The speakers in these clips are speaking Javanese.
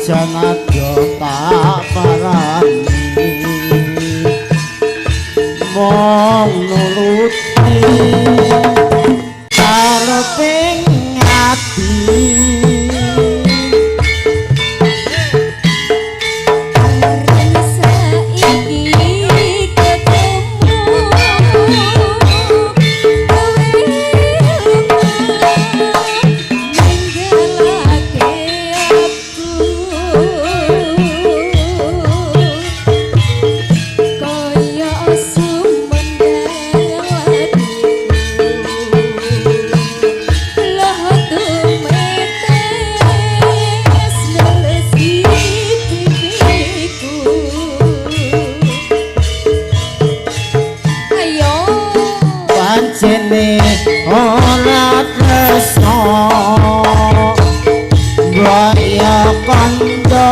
Senajan ado tak parani mong nuruti kareping ati. Pancene ora tresno mbaya kandha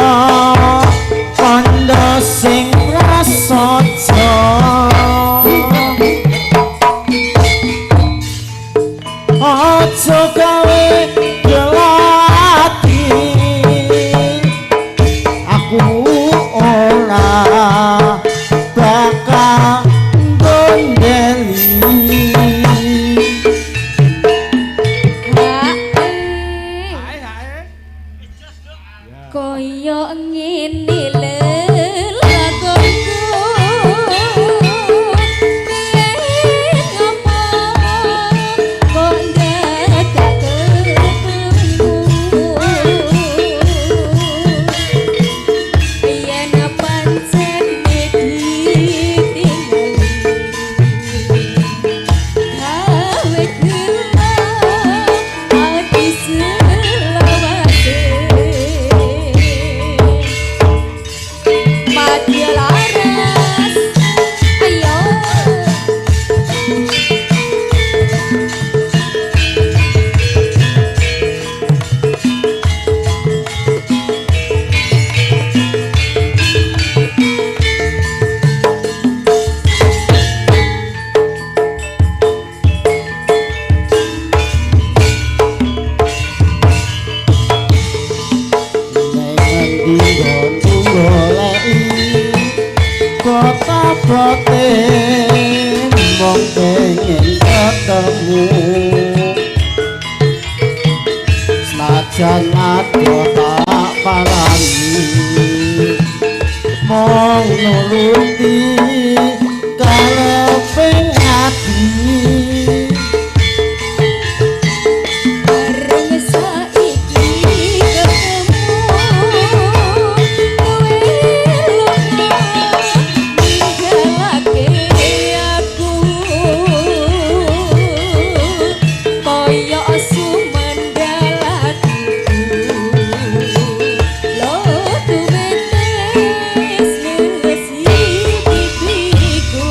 kandha sing prasaja, aja gawe gelo ati aku ora bakal gondeli. Kaya ngene lelakonku piye ngopo kok ndak ketemu, yen pancen ditinggali gawe gelo ati selawase. Madya laras ayo. Ning endi nggonku goleki kota batin mung pengen ketemu, senajan ado tak parani mung nuruti kareping ati. Bareng saiki ketemu kowe lunga ninggalake aku kaya sumendal atiku lo tumetes nelesi pipiku.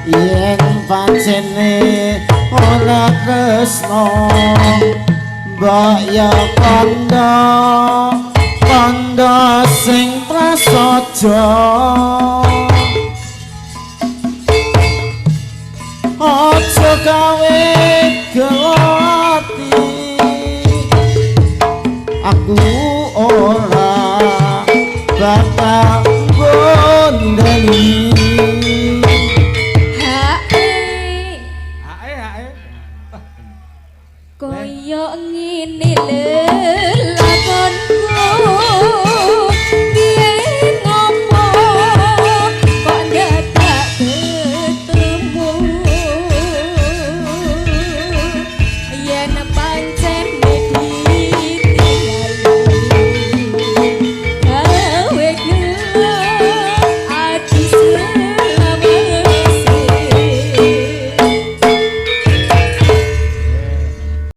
Yen pancene ora tresno mbok ya kandha kandha sing prasaja, aja gawe gelo ati aku ora bakal gondeli. Hae. Hae hae. Kaya ngene lelakonku.